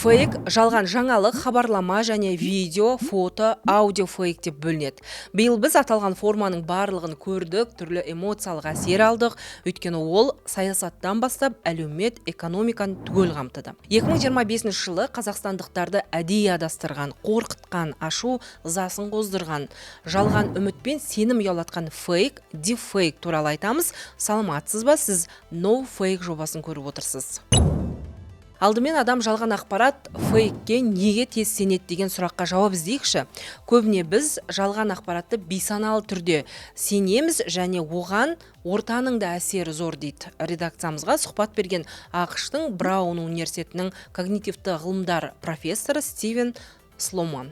Фейк жалған жаңалық, хабарлама және видео, фото, аудио фейк деп бөлінеді. Биыл біз аталған форманың барлығын көрдік, түрлі эмоциялық әсер алдық, өйткені ол саясаттан бастап әлеумет, экономиканы түгел қамтыды. 2025 жылы қазақстандықтарды әдейі адастырған, қорқытқан, ашу ызасын қоздырған, жалған үміт пен сенім ұялатқан фейк, дипфейк туралы айтамыз. Саламатсыз ба, сіз No Fake жобасын көріп отырсыз. Алдымен адам жалған ақпарат, фейкке неге тез сенеді деген сұраққа жауап іздейікші. Көбіне біз жалған ақпаратты бейсаналы түрде сенеміз және оған ортаның да әсері зор, дейді редакциямызға сұхбат берген АҚШ-тың Браун университетінің когнитивті ғылымдар профессоры Стивен Сломан.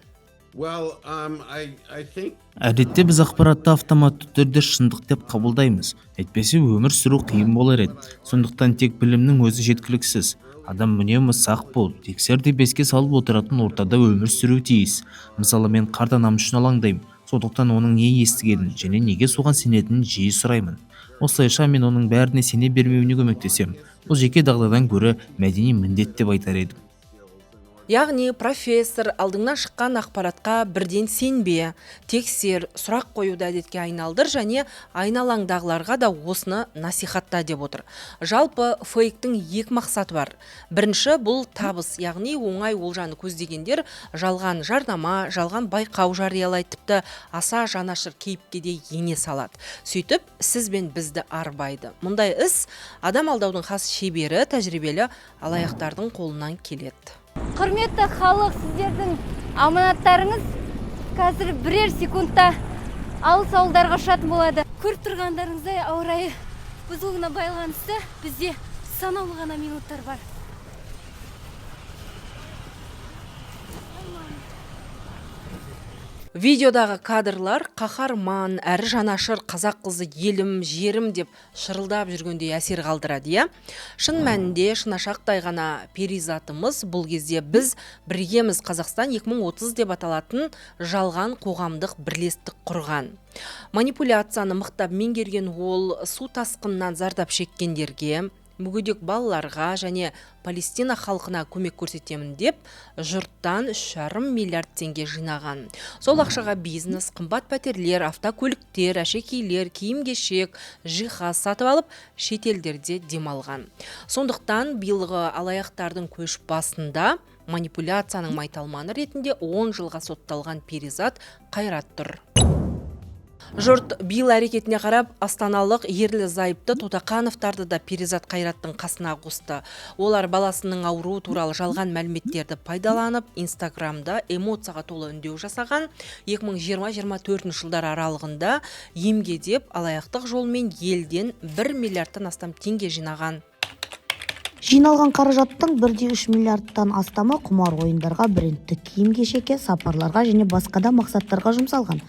Well, I think Әдетте біз ақпаратты автоматты түрде шындық деп қабылдаймыз, әйтпесе өмір сүру қиын болар еді. Сондықтан тек білімнің өзі жеткіліксіз. Адам үнемі сақ бол, тексер деп еске салып отыратын ортада өмір сүруі тиіс. Мысалы, мен қарт анам үшін алаңдаймын, сондықтан оның не естігенін және неге соған сенетінін жиі сұраймын. Осылайша мен оның бәріне сене бермеуіне көмектесемін. Бұл жеке дағдыдан гөрі мәдени міндет деп айтар едім. Яғни профессор алдыңнан шыққан ақпаратқа бірден сенбе, тексер, сұрақ қоюды әдетке айналдыр және айналаңдағыларға да осыны насихатта деп отыр. Жалпы фейктің екі мақсаты бар. Бірінші, бұл табыс, яғни оңай олжаны көздегендер жалған жарнама, жалған байқау жариялайды, тіпті аса жанашыр кейіпке де ене салады. Сөйтіп, сіз бен бізді арбайды. Мұндай іс адам алдаудың хас шебері, тәжірибелі алаяқтардың қолынан келеді. Құрметті халық, сіздердің аманаттарыңыз қазір бірер секундта алыс ауылдарға ұшатын болады. Көріп тұрғандарыңыздай, ауа райы бұзылуына байланысты бізде санаулы ғана минуттар бар. Видеодағы кадрлар қаһарман әрі жанашыр қазақ қызы елім, жерім деп шырылдап жүргендей әсер қалдырады, иә? Шын мәнінде шынашақтай ғана перизатымыз бұл кезде «Біз біргеміз, Қазақстан 2030» деп аталатын жалған қоғамдық бірлестік құрған. Манипуляцияны мықтап меңгерген ол су тасқынынан зардап шеккендерге, мүгедек балаларға және Палестина халқына көмек көрсетемін деп жұрттан 3,5 миллиард теңге жинаған. Сол ақшаға бизнес, қымбат пәтерлер, автокөліктер, әшекейлер, киім кешек, жиһаз сатып алып, шетелдерде демалған. Сондықтан биылғы алаяқтардың көш басында манипуляцияның майталманы ретінде 10 жылға сотталған Перизат Қайрат тұр. Жұрт биыл әрекетіне қарап, астаналық ерлі зайыпты Тотақановтарды да Перизат Қайраттың қасына қосты. Олар баласының ауруы туралы жалған мәліметтерді пайдаланып, Инстаграмда эмоцияға толы үндеу жасаған. 2020-24 жылдар аралығында емге деп алаяқтық жолмен елден 1 миллиардтан астам теңге жинаған. Жиналған қаражаттың 1,3 миллиардтан астамы құмар ойындарға, брендті киім-кешекке, сапарларға және басқа да мақсаттарға жұмсалған.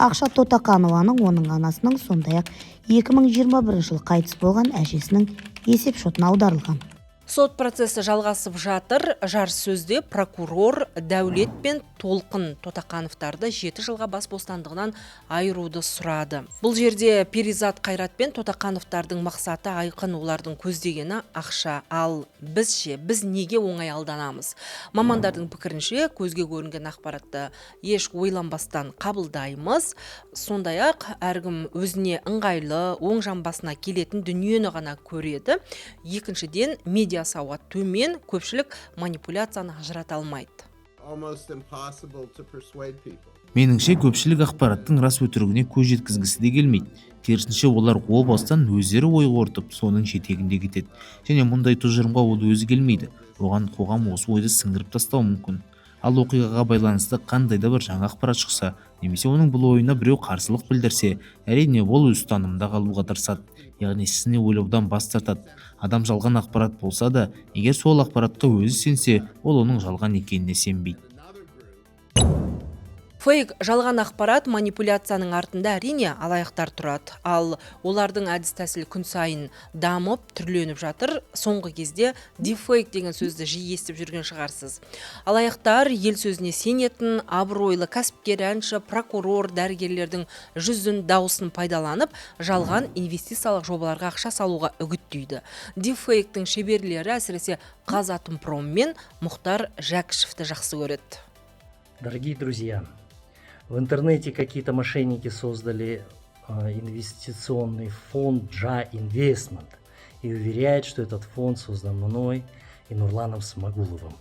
Ақша Тотақанованың, оның анасының, сондай-ақ 2021 жылы қайтыс болған әжесінің есеп шотына аударылған. Сот процесі жалғасып жатыр. Жарыссөзде прокурор Дәулет пен Толқын Тотақановтарды 7 жылға бас бостандығынан айыруды сұрады. Бұл жерде Перизат Қайрат пен Тотақановтардың мақсаты айқын: олардың көздегені ақша. Ал біз ше, біз неге оңай алданамыз? Мамандардың пікірінше, көзге көрінген ақпаратты еш ойланбастан қабылдаймыз. Сондай ақ әркім өзіне ыңғайлы, оң жамбасына келетін дүниені ғана көреді. Екіншіден, медиа сауат төмен, көпшілік манипуляцияны ажырата алмайды. Almost impossible to persuade people. Меніңше, көпшілік ақпараттың рас өтірігіне көз жеткізгісі де келмейді. Керісінше, олар о бастан өздері ой қорытып, соның жетегінде кетеді. Және мұндай тұжырымға ол өзі келмейді, оған қоғам осы ойды сіңіріп тастауы мүмкін. Ал оқиғаға байланысты қандай да бір жаңа ақпарат шықса немесе оның бұл ойына біреу қарсылық білдірсе, әрине, ол өз ұстанымында қалуға тырысады, яғни сыни ойлаудан бас тартады. Адам жалған ақпарат болса да, егер сол ақпаратқа өзі сенсе, ол оның жалған екеніне сенбейді. Фейк, жалған ақпарат, манипуляцияның артында, әрине, алаяқтар тұрады. Ал олардың әдіс тәсілі күн сайын дамып, түрленіп жатыр. Соңғы кезде дипфейк деген сөзді жиі естіп жүрген шығарсыз. Алаяқтар ел сөзіне сенетін абыройлы кәсіпкер, әнші, прокурор, дәрігерлердің жүзін, дауысын пайдаланып, жалған инвестициялық жобаларға ақша салуға үгіттейді. Дипфейктің шеберлері әсіресе Қазатомпром мен Мұхтар Жәкішевті жақсы көреді. Дорогие друзья, в интернете какие-то мошенники создали инвестиционный фонд Джа Investment и уверяют, что этот фонд создан мной и Нурланом Смагуловым.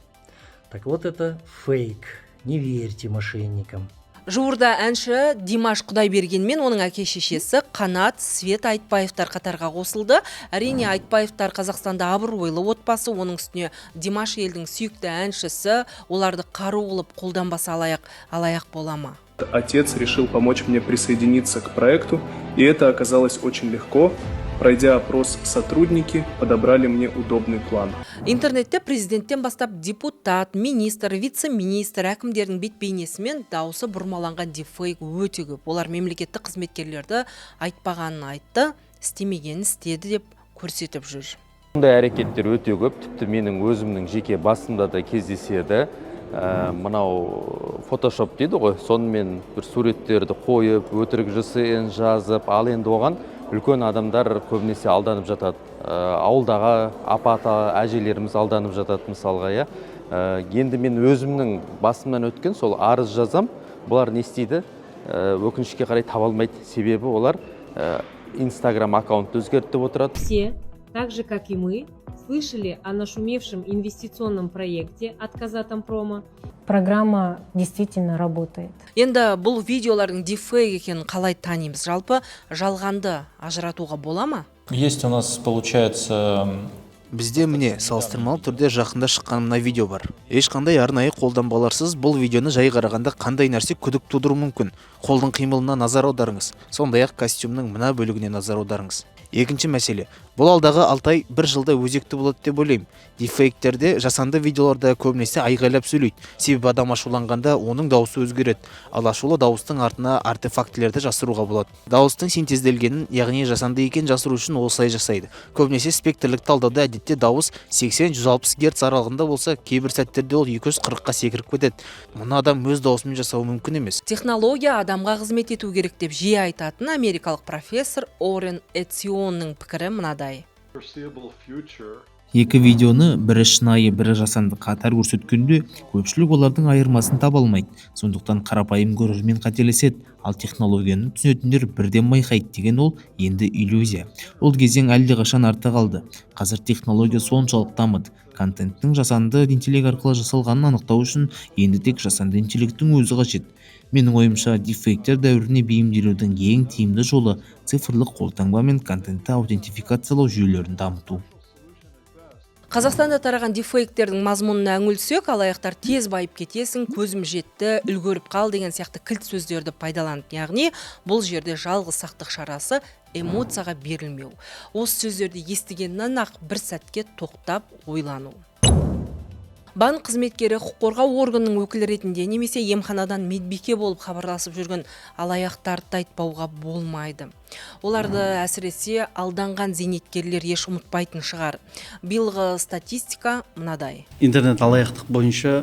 Так вот, это фейк. Не верьте мошенникам. Жуырда әнші Димаш Құдайберген мен оның әке шешесі Қанат, Света Айтбаевтар қатарға қосылды. Әрине, Айтбаевтар Қазақстанда абыройлы отбасы, оның үстіне Димаш елдің сүйікті әншісі, оларды қару қылып қолданбаса, алаяқ алаяқ бола ма? Отец решил помочь мне присоединиться к проекту, и это оказалось очень легко. Пройдя опрос, сотрудники подобрали мне удобный план. Интернетте президенттен бастап депутат, министр, вице-министр, әкімдердің бет бейнесі мен дауысы бұрмаланған дипфейк өте көп. Олар мемлекеттік қызметкерлерді айтпағанын айтты, істемегенін істеді деп көрсетіп жүр. Мұндай әрекеттер өте көп, тіпті менің өзімнің жеке басымда да кездеседі. Мынау фотошоп дейді ғой, сонымен бір суреттерді қойып, өтірік ЖСН жазып, ал енді оған үлкен адамдар көбінесе алданып жатады. Ауылдағы апа, ата, әжелеріміз алданып жатады мысалға, иә. Енді мен өзімнің басымнан өткен сол арыз жазам, бұлар не істейді? Өкінішке қарай, таба алмайды, себебі олар Инстаграм аккаунтты өзгертіп отырады. Все, так же как и мы, слышали о нашумевшем инвестиционном проекте от Казатомпрома. Программа действительно работает. Енді бұл видеолардың дипфейк екенін қалай танимыз? Жалпы, жалғанды ажыратуға бола ма? Есть у нас, получается, Бізде, міне, салыстырмалы түрде жақында шыққан мына видео бар. Ешқандай арнайы қолданбаларсыз бұл видеоны жай қарағанда қандай нәрсе күдік тудыруы мүмкін? Қолдың қимылына назар аударыңыз, сондай ақ костюмнің мына бөлігіне назар аударыңыз. Екінші мәселе: бұл алдағы 6 ай, бір жылда өзекті болады деп ойлаймын. Дипфейктерде, жасанды видеоларда көбінесе айғайлап сөйлейді, себебі адам ашуланғанда оның дауысы өзгереді. Ал ашулы дауыстың артына артефактілерді жасыруға болады. Дауыстың синтезделгенін, яғни жасанды екенін жасыру үшін осылай жасайды көбінесе. Спектрлік талдауда әдетте дауыс 80-160 герц аралығында болса, кейбір сәттерде ол 240-қа секіріп кетеді. Мұны адам өз дауысымен жасауы мүмкін емес. Технология адамға қызмет ету керек деп жиі айтатын америкалық профессор Орен Эционның пікірі мынадай. Екі видеоны, бірі шынайы, бірі жасанды, қатар көрсеткенде, көпшілік олардың айырмасын таба алмайды. Сондықтан қарапайым көрермен қателеседі, ал технологияны түсінетіндер бірден байқайды деген ол енді иллюзия. Ол кезең әлдеқашан артта қалды. Қазір технология соншалық дамыды, контенттің жасанды интеллект арқылы жасалғанын анықтау үшін енді тек жасанды интеллекттің өзі қажет. Менің ойымша, дипфейктер дәуіріне бейімделудің ең тиімді жолы — цифрлық қолтаңба мен контентті аутентификациялау жүйелерін дамыту. Қазақстанда тараған дипфейктердің мазмұнына үңілсек, алаяқтар «тез байып кетесің», «көзім жетті», «үлгеріп қал» деген сияқты кілт сөздерді пайдаланып. Яғни бұл жерде жалғыз сақтық шарасы — эмоцияға берілмеу, осы сөздерді естігеннен ақ бір сәтке тоқтап ойлану. Банк қызметкері, құқық қорғау органының өкілі ретінде немесе емханадан медбике болып хабарласып жүрген алаяқтарды да айтпауға болмайды. Оларды әсіресе алданған зейнеткерлер еш ұмытпайтын шығар. Биылғы статистика мынадай. Интернет алаяқтық бойынша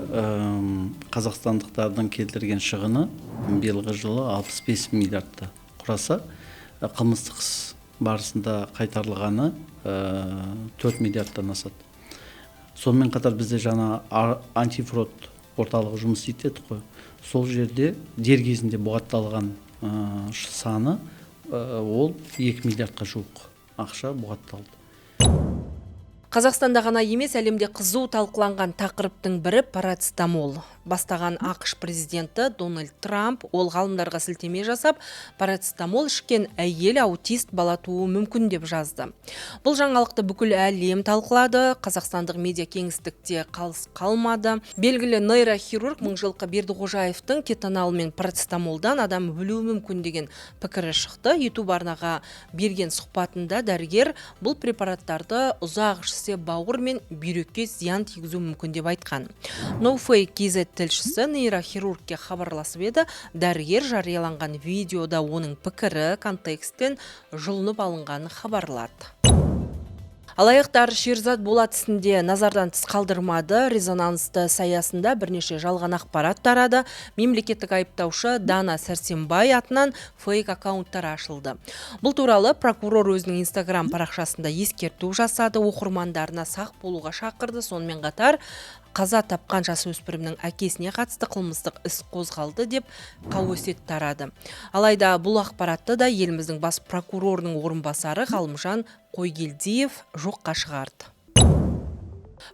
қазақстандықтардың келтірген шығыны биылғы жылы 65 миллиардты құраса, қылмыстық іс барысында қайтарылғаны 4 миллиардтан асады. Сонымен қатар бізде жаңа антифрод орталығы жұмыс істейді дедік қой, сол жерде дер кезінде бұғатталған саны ол 2 миллиардқа жуық ақша бұғатталды. Қазақстанда ғана емес, әлемде қызу талқыланған тақырыптың бірі — парацетамол. Бастаған АҚШ президенті Дональд Трамп. Ол ғалымдарға сілтеме жасап, парацетамол ішкен әйел аутист бала тууы мүмкін деп жазды. Бұл жаңалықты бүкіл әлем талқылады, қазақстандық медиа кеңістікте қалыс қалмады. Белгілі нейрохирург Мыңжылқы Бердіқожаевтың кетонал мен парацетамолдан адам өлуі мүмкін деген пікірі шықты. YouTube арнаға берген сұхбатында дәрігер бұл препараттарды ұзақ ішсе, бауыр мен бүйрекке зиян тигізуі мүмкін деп айтқан. NoFake KZ. тілшісі нейрохирургке хабарласып еді, дәрігер жарияланған видеода оның пікірі контексттен жұлынып алынғанын хабарлады. Алаяқтар Шерзат Болат ісін де назардан тыс қалдырмады. Резонансты іс аясында бірнеше жалған ақпарат тарады. Мемлекеттік айыптаушы Дана Сәрсенбай атынан фейк аккаунттар ашылды. Бұл туралы прокурор өзінің Инстаграм парақшасында ескерту жасады, оқырмандарына сақ болуға шақырды. Сонымен қатар қаза тапқан жасөспірімнің әкесіне қатысты қылмыстық іс қозғалды деп қауесет тарады. Алайда бұл ақпаратты да еліміздің бас прокурорының орынбасары Ғалымжан Қойгелдиев жоққа шығарды.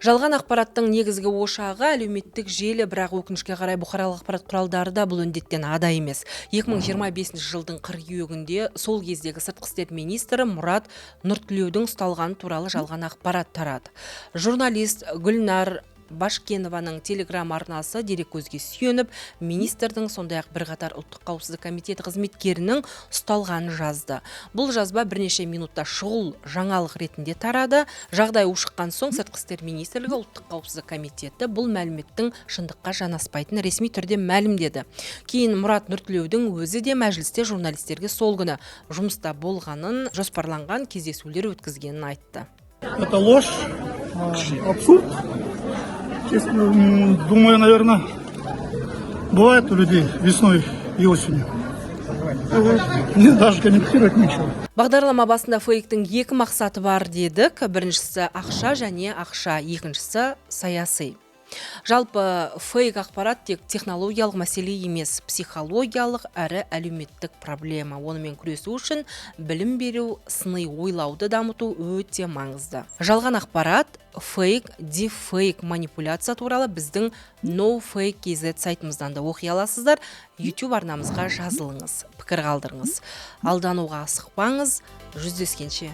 Жалған ақпараттың негізгі ошағы – әлеуметтік желі, бірақ, өкінішке қарай, бұқаралық ақпарат құралдары да бұл індеттен ада емес. 2025 жылдың қыркүйегінде сол кездегі сыртқы істер министрі Мұрат Нұртілеудің ұсталғаны туралы жалған ақпарат тарады. Журналист Гүлнар Башкенованың телеграм арнасы дереккөзге сүйеніп, министрдің, сондай-ақ бірқатар Ұлттық қауіпсіздік комитеті қызметкерінің ұсталғанын жазды. Бұл жазба бірнеше минутта шұғыл жаңалық ретінде тарады. Жағдай ушыққан соң Сыртқы істер министрлігі, Ұлттық қауіпсіздік комитеті бұл мәліметтің шындыққа жанаспайтынын ресми түрде мәлімдеді. Кейін Мұрат Нұртілеудің өзі де мәжілісте журналистерге сол күні жұмыста болғанын, жоспарланған кездесулер өткізгенін айтты. Это ложь, абсурд. Честно, думаю, наверное, бывает у людей весной и осенью. Мне даже комментировать нечего. Бағдарлама басында фейктің екі мақсаты бар дедік. Біріншісі – ақша және ақша, екіншісі – саяси. Жалпы, фейк ақпарат тек технологиялық мәселе емес, психологиялық әрі әлеуметтік проблема. Онымен күресу үшін білім беру, сыни ойлауды дамыту өте маңызды. Жалған ақпарат, фейк, дипфейк, манипуляция туралы біздің nofake.kz сайтымыздан да оқи аласыздар. YouTube арнамызға жазылыңыз, пікір қалдырыңыз. Алдануға асықпаңыз. Жүздескенше.